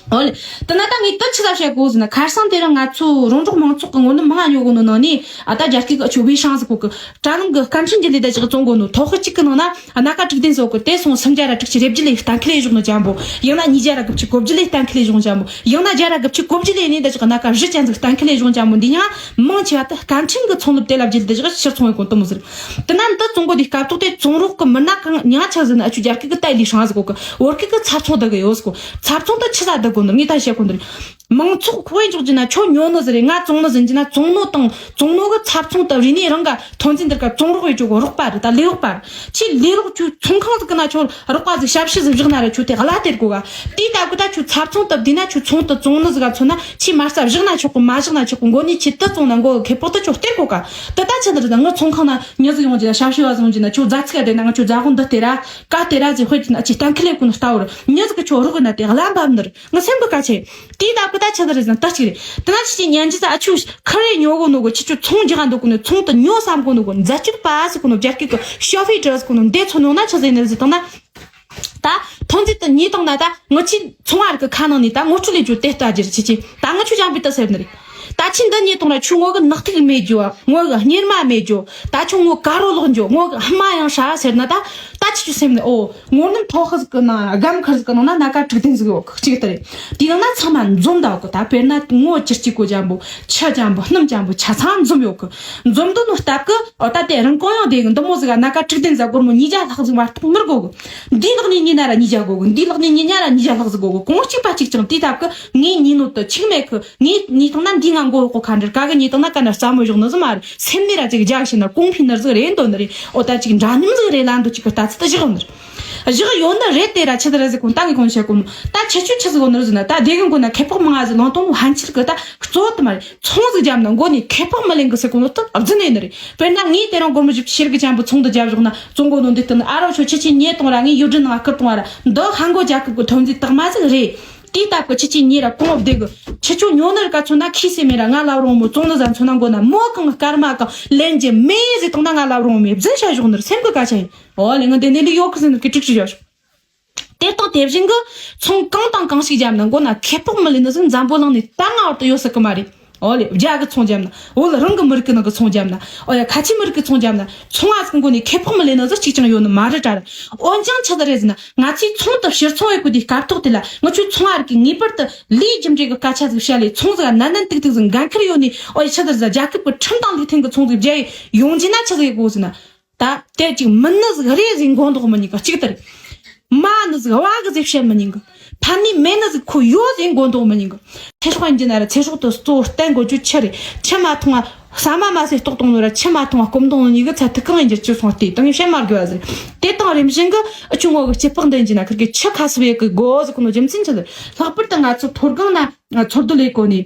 ཨོ་ལེ། དེ་ན་ད་ངས་དུ་ཆི་ལ་བཤད་དགོས་ཟེར་ན་ཁར་སང་དེ་རིང་ང་ཚོ་རོང་འབྲོག་མང་ཚོགས་ཀྱི་ངོ་ནས་མང་ང་ཉོ་གོ་ནོ་ནང་ནས་ཨ་ད་རྒྱ་སྐད་ཀྱི་ཨ་ཆུ་བི་ཧྲང་ཟེར་གོ་གི་དྲ་ལམ་གི་སྐར་འཕྲིན་རྒྱུན་ལས་ད་ཅིག་བཙོང་གོ་ནོ་ཐོག་ཁུ་གཅིག་གི་ནང་ན་ཨ་སྣ་ཁ་དྲུག་ལྡན་ཟེར་གོ་དེ་སོང་སུམ་བརྒྱ་ར་དྲུག་ཅུ་རེ་བརྒྱད་ལས་གཏན་འཁེལ་ལས་བཞག་ནོ་ཅན་པོ། ཡང་ན་ཉིས་བརྒྱ་ར་དགུ་བཅུ་གོ་བརྒྱད་ལས་གཏན་འཁེལ་ལས་བཞག་ཅན་པོ། ཡང་ན་བརྒྱ་ར་དགུ་བཅུ་གོ་བརྒྱད་ལས་ནས་ད་ཅིག་སྣ་ཁ་བཞི་ཅན་ཟིག་གཏན་འཁེལ་ལས་བཞག་ཅན་པོ། འདི་ཡང་མང་ཆེ་བ་དུ་སྐར་འཕྲིན་གི་ཚོང་ལུགས་དེ་ལ་བརྒྱུད་དེ་ཅིག་ཕྱིར་ཚོང་ཡོད་གོ་དུ་མོ་ཟེར། དེ་ན་འདི་བཙོང་གོ་དེ་སྐབས་ཐོག་དེ་བཙོང་རོགས་གི་མི་སྣ་གང་ཉག་ཆ་ཟེར་ན་ཨ་ཆུ་རྒྱ་སྐད་གི་ཏའི་ལི་ཧྲང་ཟེར་གོ་གི། བོད་སྐད་གི་ཚབ་ཚོང་ད་གི་ཡོད་ཟེར་གོ། ཚབ་ཚོང་ད་ཆི་ཟ་ད་གོ་ནི་ངས་ད་བཤད་གོ་འདི་རེད། མང་ཚོགས་ཁོ་བས་འཇོག་རྒྱུ་ན་ཁྱོད་ཉོ་ནི་ཟིག་རེད། ང་བཙོང་ནི་ཟིག་ཡིན་རྒྱུ་ན་བཙོང་ནོ་དང་བཙོང་ནོ་གི་ཚབ་ཚོང་དུ་རིག་ནས་རང་ག་ཐོན་རྫས་འདིར་ག་བཙོང་རོགས་ཡོད་ཅོ་གོ་རོགས་པ་རེད། ད་ལས་རོགས་པ་རེད། ཁྱེད་ལས་རོགས་ཁྱོད་ཚོང་ཁང་ཟིག་གི་ན་ཁྱོད་རོགས་པ་ཟིག་ཞབས་ཕྱི་ཟིག་བཞག་ན་ར་ཁྱོད་དེ་གླ་སྟེར་གོ་ག། དེའི་སྟབས་གི་ད་ཁྱོད་ཚབ་ཚོང་དུ་བསྡུས་ན་ཁྱོད་ཚོང་དུ་བཙོང་ནི་ཟིག་ག་མཚོན་ན་ཁྱེད་མ་རྩ་བཞག་ན་ཆོག་གི། མ་བཞག་ན་ཆོག་གི། མགོ་ནས་ཁྱེད་དུ་བཙོང་ན་མགོ་གི་ཁེ་སྤོགས་དུ་ཁྱོད་སྟེར་གོ་ག། དེ་ད་ཆི་འདི་རེད། ད་ངི་ཚོང་ཁང་ན་མྱི་ཟིག་ཡོང་རྒྱུ་ན་ཞབས་ཕྱི་བ་ཟིག་ཡོང་རྒྱུ་ན་ཁྱོད་རྫ་ཚིག་ག་བསྡད་ན་ང་ཁྱོད་རྫ་དབང་འདི་སྟེར་ར་ག་སྟེར་ར་ཟིག་དཔེ་ཁྱོད་ན་ཁྱེད་གཏན་འཁེལ་ལས་གོ་ནི་ལྟ་བུར་མྱི་ཟིག་གི་ཁྱོད་རོགས་གི་ན་དེ་གླ་འབབ་ནི་རེད། ངི་སེམས་གི་ཁ་ཆེ། དེའི་སྟབས་གི་ད་ཆི་ཟིག་རེད་ཟེར་ན་ད་གཅིག་རེད། དེ་ན་ཁྱེད་ཀྱི་ཉན་རྒྱུ་ད་ཨ་ཆུ་ཁ་རེ་ཉོ་གོ་ནོ་གོ། ཁྱེད་ཆུ་ཚོང་རྒྱག་འདུག་གོ་ནོ། ཚོང་དུ་ཉོ་བསམ་གོ་ནོ་གོ། འཛད་སྤྱོད་པ་ཟེར་གོ་ནོ། རྒྱ་སྐད་གི་ཤོ་ཧྥི་ཏྲ་ཟེར་གོ་ནོ། འདི་ཚོ་ནང་ན་ཆི་ཟིག་ཡིན་ནི་ཟེར་བཏང་ན། ད་ཐོན་རྫས་དུ་ཉོས་བཏང་ན་ད་ངི་ཆི་ཚོང་བ་རིག་གི་ཁ་ནང་ནས་ད་ངོ་སྤྲོད་ལས་རྒྱུ་དེ་ལྟ་རྒྱུ་རེད། ཁྱེད་ཀྱི་ད་ངི་ཆུ་ཅང་པི་ཏི་ཟེར་ནི་རེད། ད་ཁྱེད་འདི་ཉོས་བཏང་ར་ཆུ་ངོ་གི་ནག་ཐིག་མེད་རྒྱུ། ངོ་གི་གཉེར་མ་མེད་རྒྱུ། ད་ཆུ་ངོ་དཀར་རོ་ལོག་རྒྱུ། ངོ་གི་ཧ་མ་ཡང་ཧྲ་ཟེར་ན་ད་ད་ཁྱེད་ཆུ་སེམས་ནས་ཨོ། ངོ་སྣུམ་ཐོག་ཁ་ཟིག་གི་ནང་སྒམ་ཁར་ཟིག་གི་ནང་ན་སྣ་ཁ་དྲུག་ལྡན་ཟིག་ཡོད་གི། གཅིག་ལྟར་རེད། དེའི་ནང་ན་ཚང་མ་འཛོམས་ད་གི། ད་དཔེར་ན་ངོ་བཅུ་གཅིག་གོ་ཅན་པོ་ཆུ་ཅན་པོ་སྣུམ་ཅན་པོ་ཆ་ཚང་འཛོམས་ཡོད་གི། འཛོམས་འདུག་ནོ་སྟབས་གི་ཨོ་ད་དེ་རང་གོ་ཡང་དེ་གི་འདི་མོ་ཟིག་ག་སྣ་ཁ་དྲུག་ལྡན་ཟིག་སྒོར་མོ་ཉིས་བརྒྱ་ལྷག་ཟིག་མ་གཏོགས་མི་དགོ་གི། འདིའི་ལག་ནས་ཉོས་ན་ར་ཉིས་བརྒྱ་དགོ་གི། འདིའི་ལག་ནས་ཉོས་ན་ར་ཉིས་བརྒྱ་ལྷག་ཟིག་དགོ་གི། གོང་གཅིག་པ་གཅིག་ཀྱང་དེའི་སྟབས་གི་ངས་ཉོས་ནོ་དུ་ཆིག་མེད་གི། ངས་ཉོས་བཏང་ན་འདི་ང་མགོ་གཡོག་གོ་ཁ་འདྲ། ག་གི་ཉོས་བཏང་ན་ག་ན་རྩ་མོ་གཡོག་ནི་ཟིག་མ་རེད། སེམས་ནས་ར་ཅིག་རྒྱག་ཤེས་ན་གོང་འཕེལ་ནི་ཟིག་རེད་འདོད་ནི་རེད། ཨོ་ད་ཅིག་འདྲ་མཉམ་ཟིག་རེད་ལ་འདོད་ཅིག་གི་ལྟ་ཚུལ་དུ་བཞག་ནི་རེད། བཞག་ཡོད་ནི་རེད། དེ་ར་ཆི་ཟིག་རེད་ཟེར་གོ་ནོ་ད་ངས་གོང་བཤད་གོ་ནོ་ད་ཁྱེད་ཆོས་ཆི་ཟིག་གོ་ནི་རེད་ཟེར་ན། ད་དེ་གི་མགོ་ན་ཁེ་སྤོགས་མང་ང་ཟིག་ལང་གཏོང་ནོ་ཕན་ཆད་གི་ད་གཙོ་བོ་དེ་མ་རེད། ཚོང་ཟིག་རྒྱབ་ན་མགོ་ནས་ཁེ་སྤོགས་མི་ལེན་གི་ཟེར་གོ་ནོ་ད་རྫུན་ནས་ནི་རེད། དཔེར་ན་ངས་དེ་རིང་སྒོར་མོ་བཞི་བཅུ་ཞེ་དགུ་ཅན་པོ་ཚོང་དུ་བརྒྱབ་བཞག་ན་བཙོང་གོ་ནོ་འདི་ལྟ་ན། ཨ་རོ་ཆོ་ཁྱེད་ཆོས་ཉེས་གཏོང་ར། ངས་ཡུལ་གྲུ་ནང་སྐུར་གཏོང་བ་ར། འདི་ཧ་མགོ་རྒྱག་གི་གི་ཐོན་རྫས་དག་མ་ཟིག་རེད། དེའི་སྟབས་ཀྱིས་ཁྱེད་ཆོས་ཉེས་ར་གོང་བདེ་གི། ཁྱེད་ཆོ་ཉོ་ནི་ར་ག་ཚོད་ན་ཁེ་སེ་མེད་ར། ང་ལབ་རུང་མོ། བཙོང་ནི་ཟ་ཚོད་ན་མགོ་ན་མོ་གང་སྐར་མ་གང་ལེན་རྒྱུ་མེད་ཟེར་བཏང་ན་ང་ལབ་རུང་མེད། རྫུན་བཤད་བཞག་ནི་རེད། སེམས་གི་སྐད་ཆ་ཡིན། ཨོ་ལེ། ང་འདི་ནས་ལི་ཡོད་གི་ཟེར་ནི་གི་ཀྲིག་ཀྲིག་བཞག་བཞག་དེ་དང་དེ་བཞིན་གི་ཚོང་གང་དང་གང་ཞིག་བརྒྱབ་ན་མགོ་ན་ཁེ་སྤོགས་མི་ལེན་ནི་ཟིག་འཛམ་བུ་གླིང་ནས་ད་སྔ་བར་དུ་ཡོད་ས་གི་མ་རེད། ཨོ་ལེ། རྒྱ་གི་ཚོང་བརྒྱབ་ན། བོད་རང་གི་མི་རིགས་ཀྱི་ནང་གི་ཚོང་བརྒྱབ་ན། ཨོ་ཡ། ཁ་ཆེ་མི་རིགས་ཀྱི་ཚོང་བརྒྱབ་ན། ཚོང་བ་ཟིག་མགོ་ནས་ཁེ་སྤོགས་མི་ལེན་ནི་ཟིག་གཅིག་ཀྱང་ཡོད་ནི་མ་རེད་དྲ་ར། འོན་ཀྱང་ཆི་ཟིག་རེད་ཟེར་ན། ང་ཚོས་ཚོང་དུ་ཕྱིར་ཚོང་བྱེད་གོ་དུས་སྐབས་ཐོག་དེ་ལ་ང་ཆོས་ཚོང་བ་རིགས་ཀྱིས་ངེས་པར་དུ་ལས་རྒྱུ་འབྲས་ཀྱི་སྐད་ཆ་ཟིག་བཤད་ལས། ཚོང་ཟིག་ནན་ནན་ཏིག་ཏིག་ཟིག་འགན་ཁུར་ཡོད་ནི། ཨོ་ཡ། ཆི་ཟིག་རེད་ཟེར་ན། རྒྱལ་ཁབ་ཀྱི་ཁྲིམས་དང་ལུགས་མཐུན་གྱི་ཚོང་ཟིག་བརྒྱབ་ཡོང་རྒྱུ་ན་ཆི་ཟིག་ཡེད་གོ་ཟེར་ན། ད་དེ་ཅིག་མིན་ནི་ཟིག་རེད་ཟེར་མགོ་འདོགས་མི་ཉན་གི། གཅིག་དེ་རེད། མ་ནི་ཟིག་བ་གི་ཟེར་བཤད་མི་ཉན་གི། ཕན་ནུས་མེད་ནི་ཟིག་ཁོ་ཡོད་ཟེར་མགོ་འདོགས་མི་ཉན་གི། ཚེ་སྲོག་ཡིན་རྒྱུ་ན་ར། ཚེ་སྲོག་ཏུ་གཙོ་བོ་བརྟེན་དགོས་རྒྱུ་ཆུ་རེད། ཆུ་མ་འཐུང་བ། ཟ་མ་མ་ཟོས་ལྟོགས་བཏང་ནོ་ར། ཆུ་མ་འཐུང་བ་སྐོམ་བཏང་ནོ་གཉིས་ཀྱི་ཚད་ཐིག་གང་ཡིན་རྒྱུ་ཆུ་སོང་སྟེ་དང་བཤད་མ་དགོས་པ་ཟིག་རེད། དེ་དང་རིམ་བཞིན་གི་ཨུ་ཆུ་ངོ་གི་སྐྱི་པགས་འདི་ཡིན་རྒྱུ་ན་ཁིར་གི་ཆུ་ཁ་སུབ་ཡེད་གི་དགོས་ཟེར་གོ་ནོ་རྒྱུ་མཚན་ཆི་རེད། ལྷག་པར་དུ་ང་ཚོ་མཐོ་སྒང་ན་འཚོ་སྡོད་ལས་གོ་ནི།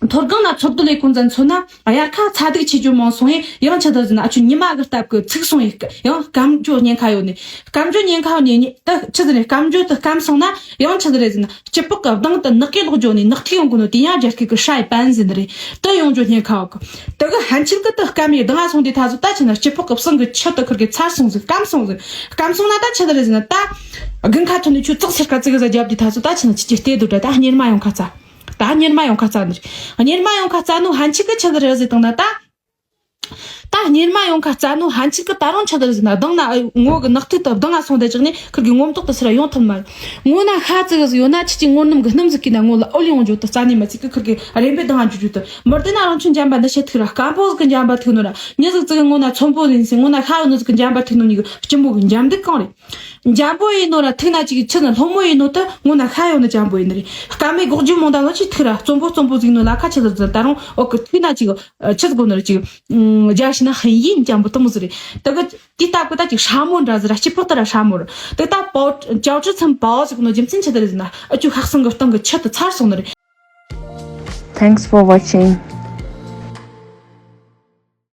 མཐོ་སྒང་ན་འཚོ་སྡོད་ལས་གོ་མཁན་ཚོ་ན་དབྱར་ཁ་ཚ་གདུག་ཆེ་རྒྱུ་མང་སོང་ཡིན། ཡང་ཆི་ཟིག་རེད་ཟེར་ན། ཨུ་ཆུ་ཉི་མ་གི་སྟབས་ཀྱིས་ཚིག་སོང་ཡིན། ཡང་སྐམ་འགྲོ་ཉེན་ཁ་ཡོད་ནི། སྐམ་འགྲོ་ཉེན་ཁ་ཡོད་ནི་ད་ཆི་ཟིག་རེད། སྐམ་འགྲོ་དུ་སྐམ་སོང་ན་ཡང་ཆི་ཟིག་རེད་ཟེར་ན། སྐྱི་པགས་ཀྱི་གདང་དུ་ནག་གི་ལོག་འགྱོ་ནི། ནག་ཐིག་ཡོང་གི་ནོ་དེ་ཡང་རྒྱ་སྐད་ཀྱི་ཧྲའི་པན་ཟེར་ནི་རེད། དུ་ཡོང་རྒྱུ་ཉེན་ཁ་ཡོད་གི། དུ་གི་ཕན་ཆད་གི་དུ་སྐམ་མི་གདང་ང་སོང་དུས་ད་གཟོད་ད་ཆི་ན་སྐྱི་པགས་ཀྱི་བསང་གི་ཆུ་དུ་ཁིར་གི་ཚར་སོང་ཟིག་སྐམ་སོང་ཟིག་སྐམ་སོང་ན་ད་ཆི་ཟིག་རེད་ཟེར་ན། ད་དགུན་ཁ་ཐོན་ནི་ཆུ་ཙག་སེར་ཁ་ཙིག་གི་ཟ་རྒྱབ་དུས་ད་གཟོད་ད་ཆི་ན་ཆི་ཆི་ལྟས་དུ་དྲ་ད་གཉེར་མ་ཡོང་ཁ་ཚ། ད་གཉེར་མ་ཡོང་ཁ་ཚ་ནི་རེད། གཉེར་མ་ཡོང་ཁ་ཚ་ནོ་ཕན་ཆད་གི་ཆི་ཟིག་རེད་ཟེར་བཏང་ན་ད། ད་གཉེར་མ་ཡོང་ཁ་ཚ་ནོ་ཕན་ཆད་གི་ད་རུང་ཆི་ཟིག་རེད་ཟེར་ན། གདང་ན་ངོ་གི་ནག་ཐིག་ཏུ་གདང་ང་སོང་བསྡད་ཅིག་ནི་ཁིར་གི་ངོ་མདོག་ཏུ་སེར་ཡོང་ཐུབ་མ་རེད། ངོ་ན་ཤ་ཙིག་གི་ཟིག་ཡོད་ན་ཆི་ཆི་ངོ་སྣུམ་གི་སྣུམ་ཟིག་གིས་ན་ངོ་ལ་ཨོ་ལི་ཡོང་རྒྱུ་དུ་རྩ་ནས་མ་ཚིག་གི། ཁིར་གི་རེམ་པས་གདང་ང་འཇུ་རྒྱུ་དུ། མི་དེ་ན་རང་ཆུ་འཇམ་པ་འདི་བཤད་ཐུག་ར། སྐམ་པོ་ཟིག་གི་འཇམ་པ་ཐུག་ནོ་ར། མྱི་ཟིག་ཙིག་གི་ངོ་ན་ཚོན་པོ་ཡིན་ཟིག་ངོ་ན་ཤ་ཡོད་ནོ་ཟིག་གི་འཇམ་པ་ཐུག་ནོ་གཉིས་གི་སྐྱི་མོ་གི་འཇམ་འདི་གང་རེད། འཇམ་པོ་ཡིན་ནོ་ར་ཐུག་ན་ཅིག་ཆི་ན་ལྷོ་མོ་ཡིན་ནོ་དུ་ངོ་ན་ཤ་ཡོད་ནི་འཇམ་པོ་ཡིན་ནི་རེད། སྐམ་མའི་སྒོག་རྒྱུ་མོ་འདྲ་ལོ་ཅིག་ཐུག་ར། བཙོན་པོ་བཙོན་པོ་ཟིག་ནོ་ལ་ཁ་ཆི་ལ་ཟིག་ད་རུང་ཨོ་གི་ཐུག་ན་ཅིག་ཆི་ཟིག་གོ་ནི་རེད། ཅིག་རྒྱ་ཤི་ན་ཧིན་ཡིན་འཇམ་པོ་དུ་མོ་ཟིག་རེད། དུ་གི་དེ་ལྟ་གི་ད་ཅིག་ཧྲ་མོ་འདྲ་ཟིག་ར། སྐྱི་པགས་དུ་ར་ཧྲ་མོ་རེད། དུ་ད་པའོ་ཅའོ་ཀྲི་ཚན་པའོ་ཟིག་ནོ་རྒྱུ་མཚན་ཆི་དུ་རེད་ཟེར་ན། ཨུ་ཆུ་ཤ་བསང་གི་སྟེང་གི་ཆུ་དུ་ཚར་སོང་ནི་རེད། Thanks for watching.